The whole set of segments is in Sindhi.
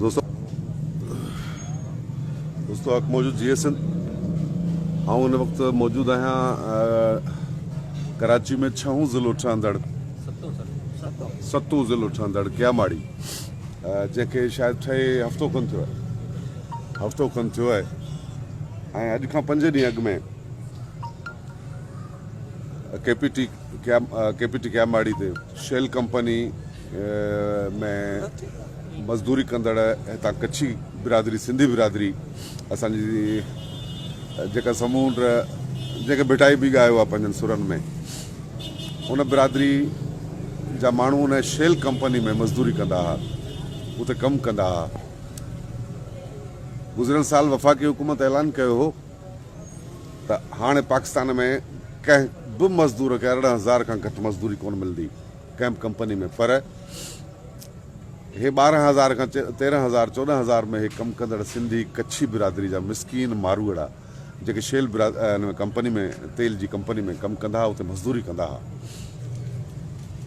دوستو دوستو حق موجود جي ايس آئون هن وقت موجود آهيان ڪراچي ۾ ڇهون ضلعو ٺهندڙ ستون ضلعو ٺهندڙ ڪياماڙي جنهن کي شايد ٺهي هفتو کن ٿيو آهي هفتو کن ٿيو آهي ۽ اڄ کان پنج ڏينهن اڳ ۾ K P T K P T Keamari تي شيل ڪمپني ۾ مزدوري ڪندڙ هتان ڪڇي برادري سنڌي برادري اسان جي جيڪا سمونڊ جنهن کي ڀٽائي به ڳايو آهي پنهنجن سرن ۾ ان برادري جا ماڻهو ان شيل ڪمپني ۾ مزدوري ڪندا هئا اتي ڪم ڪندا هئا گذريل سال وفاقي حڪومت اعلان ڪيو هو ته هاڻي پاڪستان ۾ ڪنهن به مزدور کي 18,000 کان گهٽ مزدوري ڪونه ملندي ڪنهن به ڪمپني ۾ پر هي 12,000 کان 13,000 14,000 ۾ هي ڪم ڪندڙ سنڌي ڪڇي برادري جا مسڪين ماروئڙا جيڪي شيل ڪمپني ۾ تيل جي ڪمپني ۾ ڪم ڪندا هئا اتي مزدوري ڪندا هئا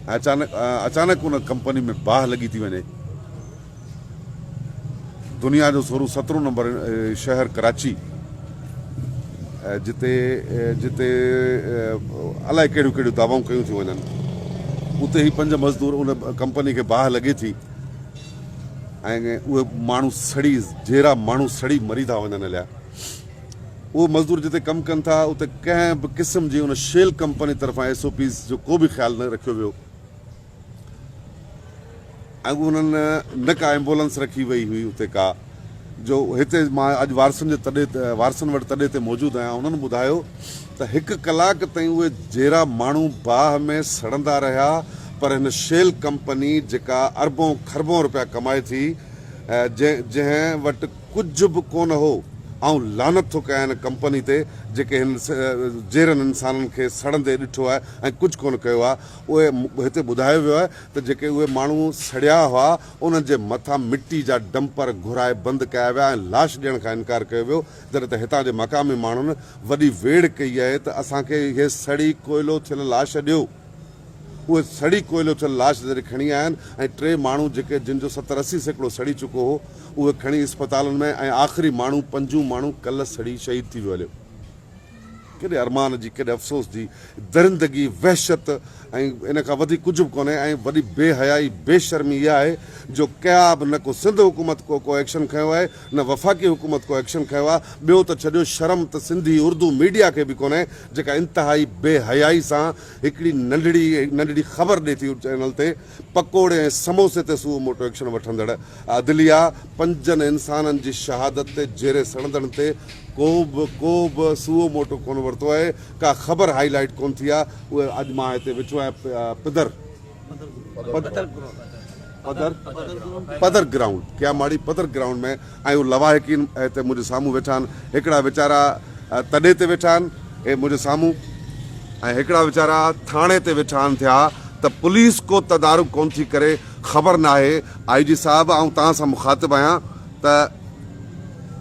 ۽ اچانڪ اچانڪ ان ڪمپني ۾ باهه لڳي ٿي وڃي. دنيا جو سورهون سترهون نمبر شهر ڪراچي جتي جتي الائي ڪهڙيون ڪهڙيون دعوائون ڪيون ٿيون وڃن اتي هي پنج مزدور ان ڪمپني کي باهه لڳي ٿي ۽ اهي ماڻهو سڙي جيرا ماڻهو سڙي مري ٿا وڃن هليا اهي مزدور جتي ڪم ڪن ٿا اتي ڪنهن به قسم جي ان شيل ڪمپني طرفان ايس او پيز جو ڪو به خيال نه رکيو ويو ۽ انهن نه ڪا ايمبولنس رکي وئي هئي اتي ڪا جو هتي مان اڄ وارثن جي تڏي وارثن وٽ تڏي تي موجود آهيان انهن ٻڌايو ته هڪ ڪلاڪ تائين اهي جيرا ماڻهو باهه ۾ سڙندا رهيا پر هن شيل ڪمپني جيڪا اربون کربون روپيا ڪمائي ٿي جنهن وٽ ڪجهه به ڪونه هو آئون لعنت ٿو ڪيان هن ڪمپني تي جيڪي هن جيرن انسانن کي سڙندي ڏٺو آهي ۽ ڪجهه ڪونه ڪيو آهي اهي هتي ٻڌايو ويو آهي ته جيڪي اهي ماڻهو سڙيا هئا انهن جي مٿان مٽي جا ڊمپر گهرائي بند ڪيا ويا ۽ لاش ڏيڻ کان انڪار ڪيو ويو جڏهن ته هتان جي مقامي ماڻهن وڏي ويڙهه ڪئي آهي ته اسان کي اهي سڙي ڪوئلو ٿيل لاش ڏيو. اهي سڙي ڪوئلو ٿيل لاش جڏهن کڻي آيا آهن ۽ ٽي ماڻهو جيڪي جن جو 70 80% سڙي چڪو هو اهي کڻي اسپتالن ۾ ۽ آخري ماڻهو پنجون ماڻهو ڪلهه سڙي شهيد ٿي ويو هليو. ڪيڏي ارمان جي، ڪيڏي افسوس جي، درندگي، وحشت ۽ ان کان وڌيڪ ڪجهه به ڪونهي ۽ وڏي بي حيائي، بي شرمي اها آهي جو ڪيا به نه ڪو سنڌ حڪومت ڪو ڪو ايڪشن کنيو آهي نه وفاقي حڪومت ڪو ايڪشن کنيو آهي، ٻيو ته ڇڏيو شرم ته سنڌي اردو ميڊيا کي به ڪونهي جيڪا انتهائي بي حيائي سان هڪڙي ننڍڙي ننڍڙي خبر ڏي ٿي چينل تي پڪوڙي ۽ سموسي تي سوئو موٽو ايڪشن وٺندڙ عدليه پنجن انسانن جي شهادت تي جيري سڙندڙن تي ڪو به ڪو به سوئو موٽو ڪونه ورتو آهي ڪا خبر هائي لائيٽ ڪونه ٿي آهي اهي اڄ مان هتي ويٺو آهيان پدر پدر پدر گرائونڊ ڪياماڙي پدر گرائونڊ ۾ ۽ اهي لواحقين هتي منهنجي سامهون ويٺا آهن هڪڙا ويچارا تڏي تي ويٺا آهن هي منهنجي سامهون ۽ هڪڙا ويچارا ٿاڻي تي ويٺا آهن ٿيا ته پوليس ڪو تدارڪ ڪونه ٿي ڪري خبر ناهي آئي جي صاحب آئون توهان سان مخاطب آهيان ته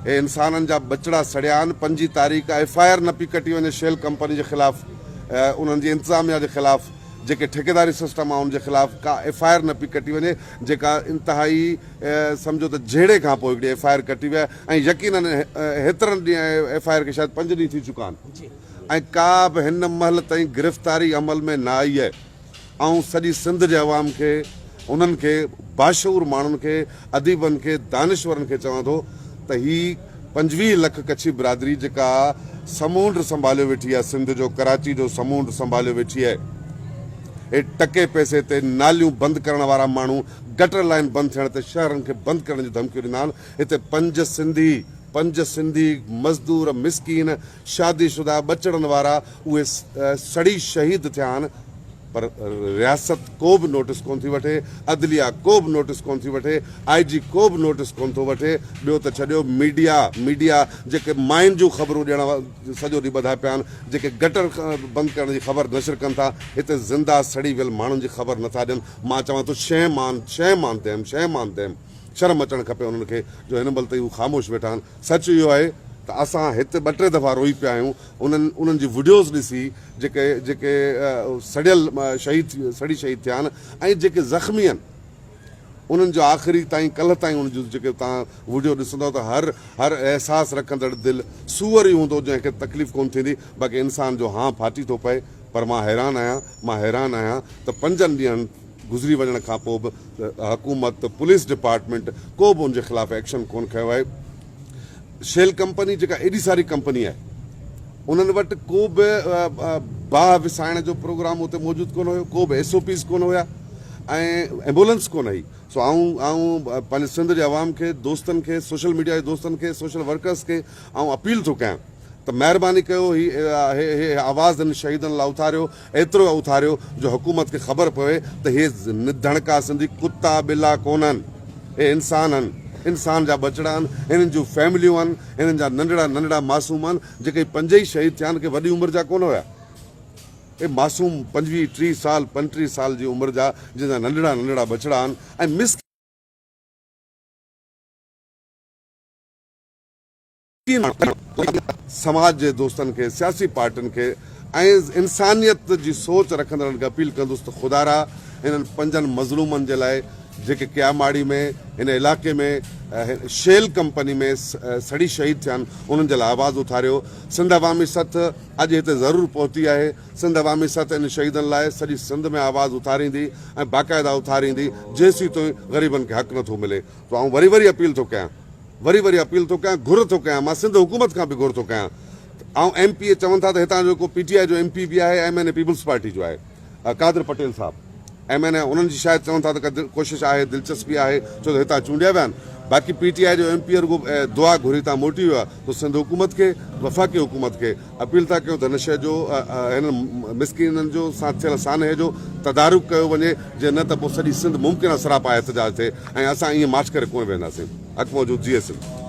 هي انسانن جا ٻچڙا سڙيا آهن پنجين تاريخ ايف I R نه پئي ڪٽي وڃي شيل ڪمپني جي خلاف انهن جي انتظاميا جي خلاف جيڪي ٺيڪيداري سسٽم آهي ان جي خلاف ڪا ايف I R نه پئي ڪٽي وڃي جيڪا انتهائي سمجهو ته جهيڙي کان پوء هڪڙي ايف I R ڪٽي وئي ۽ يقينن هيترن ڏينهن ايف I R کي شايد پنج ڏينهن ٿي چڪا آهن ۽ ڪا به هن مهل تائين گرفتاري عمل ۾ نه آئي آهي. آئون سڄي سنڌ جي عوام کي، انهن کي، باشعور ماڻهن کي، اديبن کي، دانشورن کي چوان ٿو ته هي 25 لک ڪڇي برادري جيڪا سمونڊ سنڀاليو ويٺي آهي سنڌ جو، ڪراچي جو سمونڊ سنڀاليو ويٺي آهي، هي ٽڪي پئسي تي ناليون بند ڪرڻ وارا ماڻهو گٽر لائين بند ٿيڻ تي شهرن کي بند ڪرڻ جون ڌمڪيون ڏيندا آهن، هتي پنج سنڌي، پنج سنڌي مزدور مسڪين شادي شده ٻچڙن وارا اهي سڙي شهيد ٿيا آهن پر رياست ڪو به نوٽس ڪونه ٿي وٺي، عدليه ڪو به نوٽس ڪونه ٿي وٺي، آء جي ڪو به نوٽس ڪونه ٿو وٺي، ٻيو ته ڇڏيو ميڊيا ميڊيا جيڪي ماين جون خبرون ڏيڻ سڄو ڏينهن ٻڌا پيا آهن، جيڪي گٽر بند ڪرڻ جي خبر نشر ڪن ٿا، هتي زنده سڙي ويل ماڻهن جي خبر نٿا ڏين، مان چوان ٿو shame on shame on them shame on them شرم اچڻ کپي انهن کي جو هن مهل تائين هو خاموش ويٺا آهن. سچ اهو آهي ته اسان هت ٻه ٽي دفعا روئي پيا آهيون انهن انهن جي وڊيوز ڏسي جيڪي جيڪي سڙيل شهيد سڙي شهيد ٿيا آهن ۽ جيڪي زخمي آهن انهن جو آخري تائين ڪلهه تائين ان جون جيڪي توهان وڊيو ڏسندؤ ته هر هر احساس رکندڙ دل سوئر ئي هوندو جنهن کي تڪليف ڪونه ٿيندي باقي انسان جو هانء ڦاٽي ٿو پئي پر مان حيران آهيان مان حيران آهيان ته پنجن ڏينهن گذري وڃڻ کان پوء به حڪومت پوليس ڊپارٽمينٽ ڪو به ان جي خلاف ايڪشن ڪونه کنيو آهي. شيل ڪمپني جيڪا ايڏي ساري ڪمپني آهي انهن وٽ ڪو به باهه وسائڻ جو پروگرام اتي موجود ڪونه هيو ڪو به ايس او پيز ڪونه هيا ۽ ايمبولنس ڪونه هئي سو آئون آئون پنهنجي سنڌ جي عوام کي دوستن کي سوشل ميڊيا جي دوستن کي سوشل ورڪرس کي آئون اپيل ٿو ڪيان ته مهرباني ڪيو هي هي آواز هن شهيدن لاء اٿاريو ايترو اٿاريو جو حڪومت کي خبر پوي ته هي نڌڻڪا سنڌي ڪتا ٻلا ڪونهن، هي انسان آهن، انسان جا ٻچڙا آهن، هنن جون فيمليون آهن، هنن جا ننڍڙا ننڍڙا معصوم آهن، جيڪي هي پنجئي شهيد ٿيا آهن ڪي وڏي عمر جا ڪونه هيا، هي معصوم پنجويهه ٽيهه سال پنٽيهه سال جي عمر جا جن جا ننڍڙا ننڍڙا ٻچڙا آهن ۽ مسڪين سماج جي دوستن کي، سياسي پارٽين کي ۽ انسانيت جي سوچ رکندڙن کي اپيل ڪندس ته خدارا هنن پنجن مظلومن جي لاء جيڪي ڪياماڙي ۾ هن علائقي ۾ شيل ڪمپني ۾ سڙي شهيد ٿيا آهن انهن جي لاء آواز اٿاريو. سنڌ عوامي سٿ اڄ هتي ضرور پهتي آهي. سنڌ عوامي سٿ انهن شهيدن لاء سڄي سنڌ ۾ آواز اٿاريندي ۽ باقاعده اٿاريندي جيسيتائين غريبن کي حق نٿو ملي ته آئون وري وري اپيل ٿو ڪيان وري وري اپيل ٿو ڪيان گهر ٿو ڪيان مان سنڌ حڪومت کان به گهر ٿو ڪيان ته آئون ايم پي اي چون ٿا ته هتان جو جيڪو پي ٽي آء جو ايم پي به آهي M N A peoples party جو آهي قادر پٽيل صاحب ايم اين اي انهن جي شايد چون ٿا ته ڪا ڪوشش آهي دلچسپي آهي ڇو ته هتان چونڊيا ويا آهن باقي پي ٽي آء جو ايم پي اي رڳو دعا گهري تان موٽي ويو آهي ته سنڌ حڪومت کي وفاقي حڪومت کي اپيل ٿا ڪيون ته هن شيء جو هنن مسڪينن جو سان ٿيل سانحي جو تدارڪ ڪيو وڃي جي نه ته پوء سڄي سنڌ ممڪن آهي سراپا احتجاج ٿئي ۽ اسان ائين ماٺ ڪري ڪونه ويهنداسين. حق موجود جيئي سنڌ.